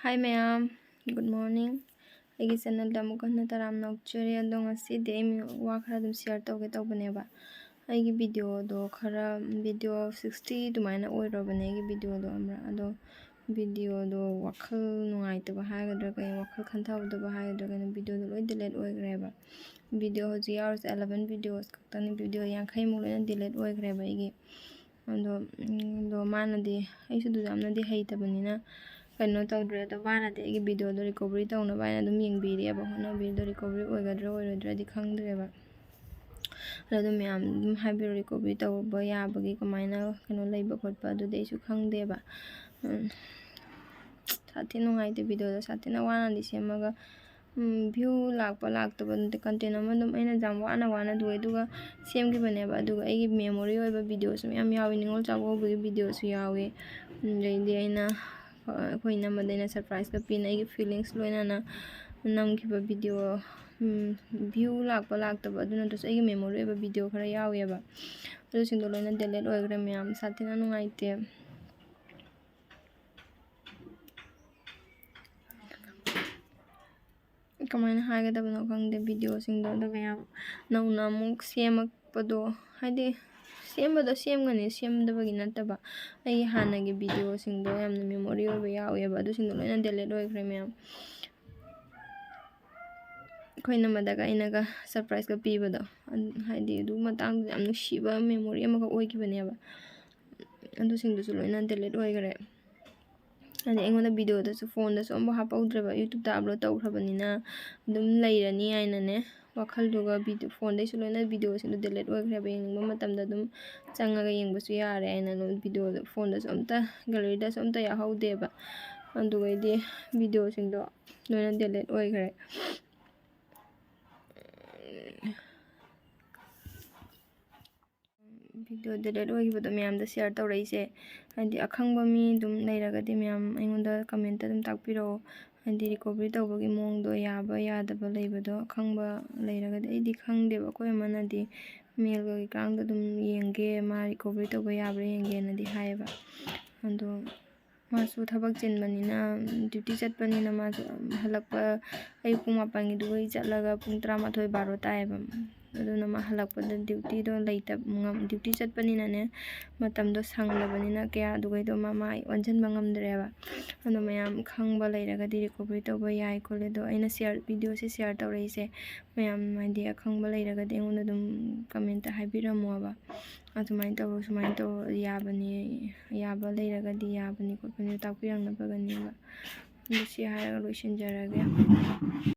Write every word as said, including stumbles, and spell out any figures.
Hi ꯃꯌꯥꯝ, good morning. ꯑꯩꯒꯤ channelꯗ ꯑꯃꯨꯛ ꯍꯟꯅ ꯇꯔꯥꯝꯅ ꯑꯣꯛꯆꯔꯤ꯫ ꯑꯗꯣ ꯉꯁꯤꯗꯤ ꯑꯩ ꯃꯤ-, ꯋꯥ ꯈꯔ ꯑꯗꯨꯝ share ꯇꯧꯒꯦ ꯇꯧꯕꯅꯦꯕ꯫ ꯑꯩꯒꯤ videoꯗꯣ ꯈꯔ, video sixty ꯑꯗꯨꯃꯥꯏꯅ ꯑꯣꯏꯔꯕꯅꯦ ꯑꯩꯒꯤ videoꯗꯣ, ꯈꯪꯕ꯭ꯔꯥ? ꯑꯗꯣ videoꯗꯣ ꯋꯥꯈꯜ ꯅꯨꯡꯉꯥꯏꯇꯕ ꯍꯥꯏꯒꯗ꯭ꯔꯥ, ꯀꯩ ꯋꯥꯈꯜ ꯈꯟꯊꯍꯧꯗꯕ ꯍꯥꯏꯒꯗ꯭ꯔꯥ, ꯀꯩꯅꯣ, videoꯗꯣ ꯂꯣꯏ delete ꯑꯣꯏꯈ꯭ꯔꯦꯕ꯫ Video ꯍꯧꯖꯤꯛ ꯌꯥꯎꯔꯤꯁꯦ eleven videos ꯈꯛꯇꯅꯤ꯫ Video ꯌꯥꯡꯈꯩꯃꯨꯛ ꯂꯣꯏꯅ delete ꯑꯣꯏꯈ꯭ꯔꯦꯕ ꯑꯩꯒꯤ꯫ ꯑꯗꯣ, ꯎꯝ, ꯑꯗꯣ ꯃꯥꯅꯗꯤ, ꯑꯩꯁꯨ ꯑꯗꯨ ꯌꯥꯝꯅꯗꯤ ꯍꯩꯇꯕꯅꯤꯅ ꯀꯩꯅꯣ ꯇꯧꯗ꯭ꯔꯦ꯫ ꯑꯗꯣ ꯃꯥꯅꯗꯤ ꯑꯩꯒꯤ videoꯗꯣ recovery ꯇꯧꯅꯕ ꯍꯥꯏꯅ ꯑꯗꯨꯝ ꯌꯦꯡꯕꯤꯔꯤꯑꯕ, ꯍꯣꯠꯅꯕꯤꯔꯤ꯫ ꯑꯗꯣ recovery ꯑꯣꯏꯒꯗ꯭ꯔꯥ ꯑꯣꯏꯔꯣꯏꯗ꯭ꯔꯥꯗꯤ ꯈꯪꯗ꯭ꯔꯦꯕ꯫ ꯑꯗꯣ ꯑꯗꯨꯝ ꯃꯌꯥꯝ ꯑꯗꯨꯝ ꯍꯥꯏꯕꯤꯔꯣ, recovery ꯇꯧꯕ ꯌꯥꯕꯒꯤ ꯀꯃꯥꯏꯅ ꯀꯩꯅꯣ ꯂꯩꯕ ꯈꯣꯠꯄ, ꯑꯗꯨꯗꯤ ꯑꯩꯁꯨ ꯈꯪꯗꯦꯕ꯫ ꯎꯝ, ꯁꯥꯊꯤ ꯅꯨꯡꯉꯥꯏꯇꯦ꯫ Videoꯗꯣ ꯁꯥꯊꯤꯅ ꯋꯥꯅꯗꯤ ꯁꯦꯝꯃꯒ, ꯎꯝ, view ꯂꯥꯛꯄ ꯂꯥꯛꯇꯕ ꯅꯠꯇꯦ, content ꯑꯃ ꯑꯗꯨꯝ ꯑꯩꯅ ꯌꯥꯝ ꯋꯥꯅ ꯋꯥꯅ ꯑꯗꯨ ꯑꯗꯨꯒ ꯁꯦꯝꯈꯤꯕꯅꯦꯕ꯫ ꯑꯗꯨꯒ ꯑꯩꯒꯤ memory ꯑꯣꯏꯕ videoꯁꯨ ꯃꯌꯥꯝ ꯌꯥꯎꯏ, ꯅꯤꯉꯣꯜ ꯆꯥꯛꯀꯧꯕꯒꯤ videoꯁꯨ ꯌꯥꯎꯏ꯫ ꯑꯗꯩꯗꯤ ꯑꯩꯅ, ꯑ, ꯑꯩꯈꯣꯏ ꯏꯅꯝꯃꯗ ꯑꯩꯅ surpriseꯀ ꯄꯤꯅ ꯑꯩꯒꯤ feelings ꯂꯣꯏꯅꯅ ꯅꯝꯈꯤꯕ video, ꯎꯝ, view ꯂꯥꯛꯄ ꯂꯥꯛꯇꯕ ꯑꯗꯨ ꯅꯠꯇ꯭ꯔꯁꯨ ꯑꯩꯒꯤ memory ꯑꯣꯏꯕ video ꯈꯔ ꯌꯥꯎꯋꯦꯕ꯫ ꯑꯗꯨꯁꯤꯡꯗꯣ ꯂꯣꯏꯅ delete ꯑꯣꯏꯈ꯭ꯔꯦ ꯃꯌꯥꯝ, ꯁꯥꯊꯤꯅ ꯅꯨꯡꯉꯥꯏꯇꯦ꯫ ꯀꯃꯥꯏꯅ ꯍꯥꯏꯒꯗꯕꯅꯣ ꯈꯪꯗꯦ videoꯁꯤꯡꯗꯣ꯫ ꯑꯗꯣ ꯃꯌꯥꯝ ꯅꯧꯅ ꯑꯃꯨꯛ ꯁꯦꯝꯃꯛꯄꯗꯣ, ꯍꯥꯏꯗꯤ ꯁꯦꯝꯕꯗꯣ ꯁꯦꯝꯒꯅꯤ, ꯁꯦꯝꯗꯕꯒꯤ ꯅꯠꯇꯕ, ꯑꯩꯒꯤ ꯍꯥꯟꯅꯒꯤ videoꯁꯤꯡꯗꯣ ꯌꯥꯝꯅ memory ꯑꯣꯏꯕ ꯌꯥꯎꯋꯦꯕ, ꯑꯗꯨꯁꯤꯡꯗꯣ ꯂꯣꯏꯅ delete ꯑꯣꯏꯈ꯭ꯔꯦ ꯃꯌꯥꯝ꯫ ꯑꯩꯈꯣꯏ ꯏꯅꯝꯃꯗꯒ ꯑꯩꯅꯒ surpriseꯀ ꯄꯤꯕꯗꯣ, ꯑꯟ-, ꯍꯥꯏꯗꯤ ꯑꯗꯨ ꯃꯇꯥꯡꯗꯨꯗ ꯌꯥꯝ ꯅꯨꯡꯁꯤꯕ memory ꯑꯃꯒ ꯑꯣꯏꯈꯤꯕꯅꯦꯕ, ꯑꯗꯨꯁꯤꯡꯗꯨꯁꯨ ꯂꯣꯏꯅ delete ꯑꯣꯏꯈ꯭ꯔꯦ꯫ ꯍꯥꯏꯗꯤ ꯑꯩꯉꯣꯟꯗ videoꯗꯁꯨ, phoneꯗꯁꯨ ꯑꯃꯐꯥꯎ ꯍꯥꯞꯄꯧꯗ꯭ꯔꯦꯕ, YouTubeꯇ upload ꯇꯧꯈ꯭ꯔꯕꯅꯤꯅ ꯑꯗꯨꯝ ꯂꯩꯔꯅꯤ ꯍꯥꯏꯅꯅꯦ, ꯋꯥꯈꯜꯗꯨꯒ video, phoneꯗꯩꯁꯨ ꯂꯣꯏꯅ videoꯁꯤꯡꯗꯣ delete ꯑꯣꯏꯈ꯭ꯔꯦꯕ꯫ ꯌꯦꯡꯅꯤꯡꯕ ꯃꯇꯝꯗ ꯑꯗꯨꯝ ꯆꯪꯉꯒ ꯌꯦꯡꯕꯁꯨ ꯌꯥꯔꯦ ꯍꯥꯏꯅ ꯑꯗꯨꯝ videoꯗ, phoneꯗꯁꯨ ꯑꯝꯇ, galleryꯗꯁꯨ ꯑꯝꯇ ꯌꯥꯎꯍꯧꯗꯦꯕ꯫ ꯑꯗꯨꯒꯩꯗꯤ videoꯁꯤꯡꯗꯣ ꯂꯣꯏꯅ delete ꯑꯣꯏꯈ꯭ꯔꯦ꯫ Video delete ꯑꯣꯏꯈꯤꯕꯗꯣ ꯃꯌꯥꯝꯗ share ꯇꯧꯔꯛꯏꯁꯦ, ꯍꯥꯏꯗꯤ ꯑꯈꯪꯕ ꯃꯤ ꯑꯗꯨꯝ ꯂꯩꯔꯒꯗꯤ ꯃꯌꯥꯝ ꯑꯩꯉꯣꯟꯗ commentꯇ ꯑꯗꯨꯝ ꯇꯥꯛꯄꯤꯔꯛꯑꯣ꯫ ꯍꯥꯏꯗꯤ recovery ꯇꯧꯕꯒꯤ ꯃꯑꯣꯡꯗꯣ, ꯌꯥꯕ ꯌꯥꯗꯕ ꯂꯩꯕꯗꯣ ꯑꯈꯪꯕ ꯂꯩꯔꯒꯗꯤ꯫ ꯑꯩꯗꯤ ꯈꯪꯗꯦꯕ, ꯑꯩꯈꯣꯏ ꯑꯃꯅꯗꯤ mailꯒ ꯀꯩꯀꯥꯗ ꯑꯗꯨꯝ ꯌꯦꯡꯒꯦ, ꯃꯥ recovery ꯇꯧꯕ ꯌꯥꯕ꯭ꯔꯥ ꯌꯦꯡꯒꯦꯅꯗꯤ ꯍꯥꯏꯌꯦꯕ꯫ ꯑꯗꯣ ꯃꯥꯁꯨ ꯊꯕꯛ ꯆꯤꯟꯕꯅꯤꯅ, ꯗ꯭ꯌꯨꯇꯤ ꯆꯠꯄꯅꯤꯅ, ꯃꯥꯁꯨ ꯍꯜꯂꯛꯄ ꯑꯌꯨꯛ ꯄꯨꯡ ꯃꯥꯄꯟꯒꯤꯗꯨꯒꯩ ꯆꯠꯂꯒ ꯄꯨꯡ ꯇꯔꯥꯃꯥꯊꯣꯏ ꯕꯥꯔꯣ ꯇꯥꯏꯌꯦꯕ꯫ ꯑꯗꯨꯅ ꯃꯥ ꯍꯜꯂꯛꯄꯗ ꯗ꯭ꯌꯨꯇꯤꯗꯣ ꯂꯩꯇꯕ, ꯉꯝ-, ꯗ꯭ꯌꯨꯇꯤ ꯆꯠꯄꯅꯤꯅꯅꯦ, ꯃꯇꯝꯗꯣ ꯁꯪꯗꯕꯅꯤꯅ ꯀꯌꯥ ꯑꯗꯨꯒꯩꯗꯣ ꯃꯥ ꯃꯥꯏ ꯑꯣꯟꯁꯤꯟꯕ ꯉꯝꯗ꯭ꯔꯦꯕ꯫ ꯑꯗꯣ ꯃꯌꯥꯝ ꯈꯪꯕ ꯂꯩꯔꯒꯗꯤ ꯔꯤꯀꯣꯚꯔꯤ ꯇꯧꯕ ꯌꯥꯏ ꯈꯣꯠꯂꯦ꯫ ꯑꯗꯣ ꯑꯩꯅ ꯁꯤꯌꯥꯔ, ꯚꯤꯗꯤꯑꯣꯁꯦ ꯁꯤꯌꯥꯔ ꯇꯧꯔꯛꯏꯁꯦ ꯃꯌꯥꯝ, ꯍꯥꯏꯗꯤ ꯑꯈꯪꯕ ꯂꯩꯔꯒꯗꯤ ꯑꯩꯉꯣꯟꯗ ꯑꯗꯨꯝ ꯀꯃꯦꯟꯇ ꯍꯥꯏꯕꯤꯔꯝꯃꯣꯕ꯫ "ꯑꯗꯨꯃꯥꯏꯅ ꯇꯧꯔꯣ, ꯁꯨꯃꯥꯏꯅ ꯇꯧꯔꯣ, ꯌꯥꯕꯅꯤ, ꯌꯥꯕ ꯂꯩꯔꯒꯗꯤ ꯌꯥꯕꯅꯤ ꯈꯣꯠꯄꯅꯤ" ꯇꯥꯛꯄꯤꯔꯛꯅꯕꯒꯅꯦꯕ꯫ ꯑꯗꯨ ꯁꯤ ꯍꯥꯏꯔꯒ ꯂꯣꯏꯁꯤꯟꯖꯔꯒꯦ꯫